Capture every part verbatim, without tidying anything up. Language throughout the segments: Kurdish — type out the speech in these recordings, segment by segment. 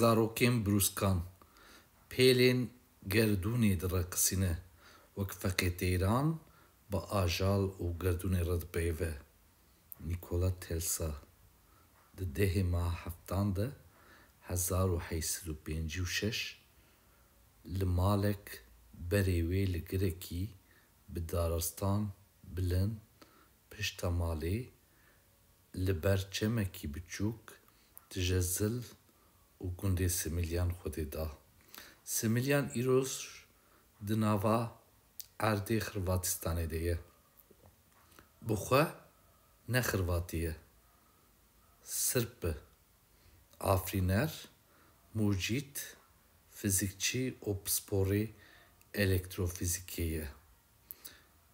Zarokên brûskan pêlên gerdûnê direqisîne, wek feqê teyran bi ajal û gerdûnê re dipeyive. Nikola Tesla di dehê meha heftan de, hezar û heyt sed û pêncî û şeş, li malek berê wê li girekî bi daristan bilind pişta malê, li ber çemekî biçûk tije zil û gundê Similyan Xwedê da. Similyan îroj di nava erdê Xirvatistanê de ye. Bi xwe ne Xirvatî ye. Sirp e. Afirîner, mucît, fizîkçî û pisporê elektrofizîkê ye.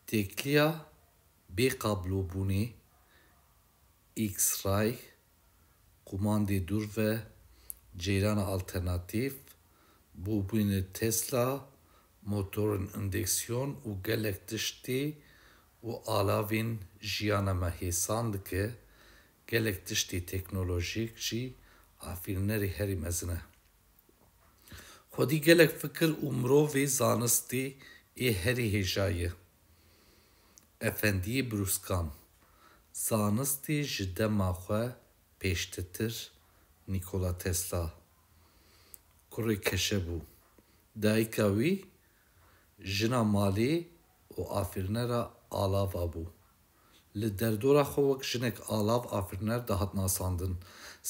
Têkiliya bêqablobûnê, X-ray, qumandê dûr ve, ceyrana alternatîf, bobînê Tesla, motorên endeksiyon û gelek tiştê û alavên jiyana me hêsan dike, gelek tiştê teknolojîk jî afirînerê herî mezin e. Xwedî gelek fikir û mirovê zanistê ê herî hêja ye. Efendiyê Brûskan, zanistê ji dema xwe pêştetir Nikola Tesla, kurê keşe bû. Dayika wî jina malê û afirînera alava bû. Li derdora xwe wek jinek alav afirîner dihat nasandin.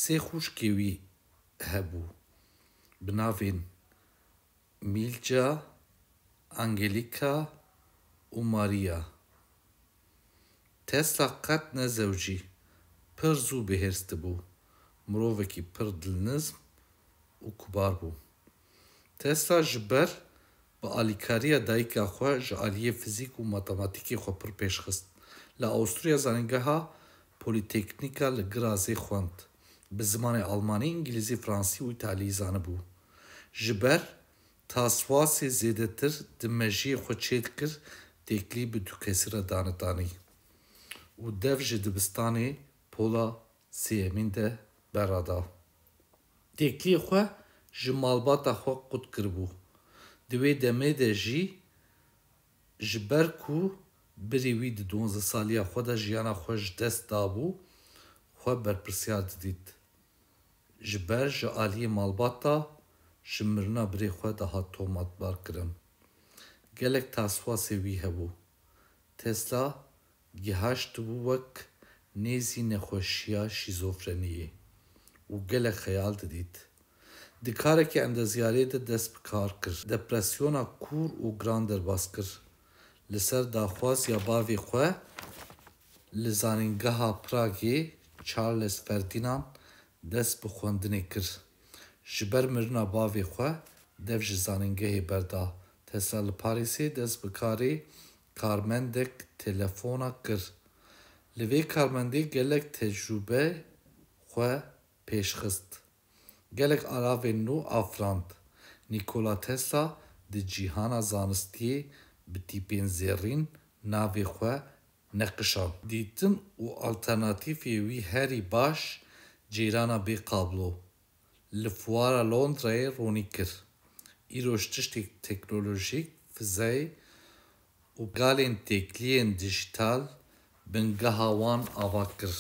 Sê xwişkê wî hebû, bi navên Mîlca, Angelîka û Marîya. Tesla qet nezewicî, pir zû bihêrs dibû, mirovekî pir dilnizm û kubar bû. Tesla ji ber bi alîkariya dayika xwe ji aliyê fizîk û matematîkê xwe pir pêş xist. Li Awusturya zanîngeha Polîteknîka li Grazê xwend. Bi zimanê almanî, îngilîzî, fransî û îtalî zanibû. Ji ber taswasê zêdetir di mejiyê xwe çêdikir, têkilî bi du kesî re dane danî û dev ji dibistanê pola sêyemîn de berada. Têkiliyê xwe ji malbata xwe qut kiribû. Di wê demê de jî ji ber ku birê wî di duwazdeh saliya xwe de jiyana xwe ji dest dabû, xwe berpirsiyar didît. Ji ber ji aliyê malbata ji mirina birê xwe dihat tomatbarkirin. Gelek taswasê wî hebû. Tesla gihaştibû wek nêzî nexweşiya şîzofreniyê û gelek xeyal didît. Di karekî endezyariyê de dest bi kar kir. Depresyona kûr û giran derbas kir. Li ser daxwaziya bavê xwe li Zanîngeha Pragê Charles Ferdinand dest bi xwendinê kir. Ji ber mirina bavê xwe dev ji zanîngehê berda. Tesla li Parîsê dest bi karê karmendek telefona kir. Li vê karmendê gelek tecrûbe xwe pêş xist. Gelek alavên nû afirand. Nikola Tesla di cîhana zanistiyê bi tîpên zêrîn navê xwe neqişand. Dîtin û alternatîfê wî herî baş ceyrana bê qablo li fuara Londrayê ronî kir. Îroj tiştê teknolojîk, fizeyê û galên têkiliyên dijîtal bingeha wan ava kir.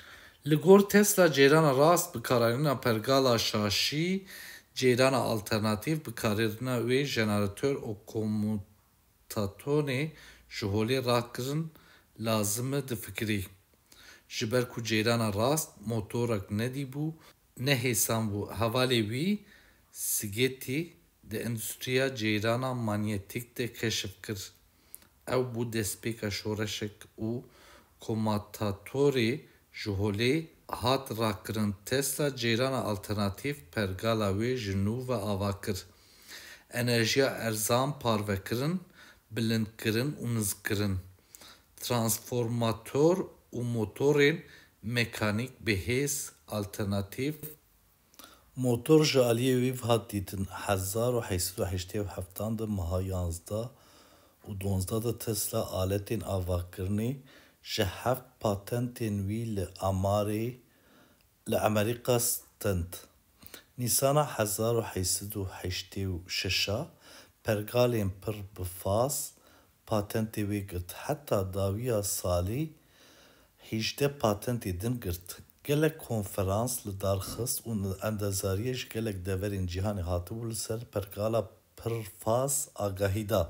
Li gor Tesla, ceyrana rast, bikaranîna pergala şaşî ceyrana alternatîf, bikarîna wê jenerator û komutatonê ji holê rakirin lazim e difikirî. Ji ber ku ceyrana rast motorek nedîbû, nehêsan bû. Hevalê wî Sigeti di endustriya ceyrana manyetîk de keşf kir. Ew bû destpêka şoreşek û komutatorê ji holê hat rakirin. Tesla ceyrana alternatîf pergala wê ji nû ve ava kir. Enerjiya erzan parvekirin, bilindkirin û nizkirin. Transformator û motorên mekanîk bi hêz alternatîf. Motor ji aliyê wî ve hat dîtin. Hezar û heyt sed û heştê û heft de meha yanzdeh û duwazdeh de Tesla aletên avakirinê ji heft patentên wî li Amarê, li Amerîka stend. Nîsana hezar û heyt sed û heştê û şeş a pergalên pir bi faz patentê wê girt. Heta dawiya salî hîjdeh patentê din girt. Gelek konferans li dar xist û endazariyê ji gelek deverên cîhanê hatibû li ser pergala pirfaz agahî da.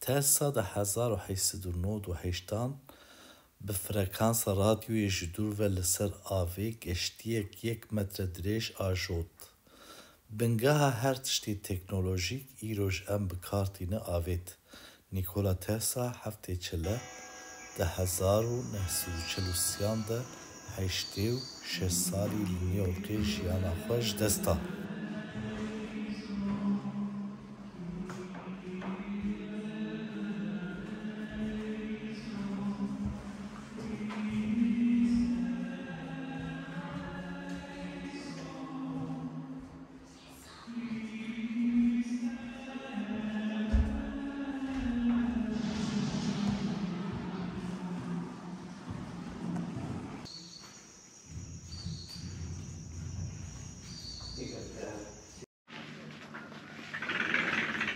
Tesla di hezar û heyt sed û nod û heştan bi frekansa radyoyê ji dûr ve li ser avê geştiyek yek metre dirêj ajot. Bingeha her tiştî teknolojîk îroj em bi kar tîne avêt. Nikola Tesla heftê çile di hezar û neh sed û çil û sêyan de heştê û şeş salî li New Yorkê jiyana xwe ji dest da.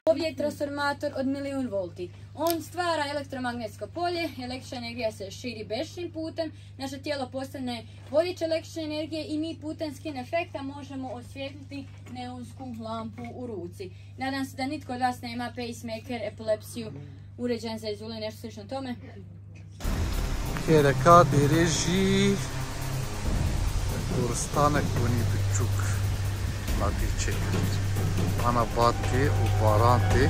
Ovdje je transformator od milijun volti. On stvara elektromagnetsko polje, električna energija se širi bežičnim putem, naše tijelo postane vodič električne energije i mi putem skin efekta možemo osvijetliti neonsku lampu u ruci. Nadam se da nitko od vas nema pacemaker, epilepsiju, uređaja za izulu i nešto slično tome. Kêleka dêrê jî goristanek bûnî biçûk hatî çêkirin. Ana bad tê û baran tê.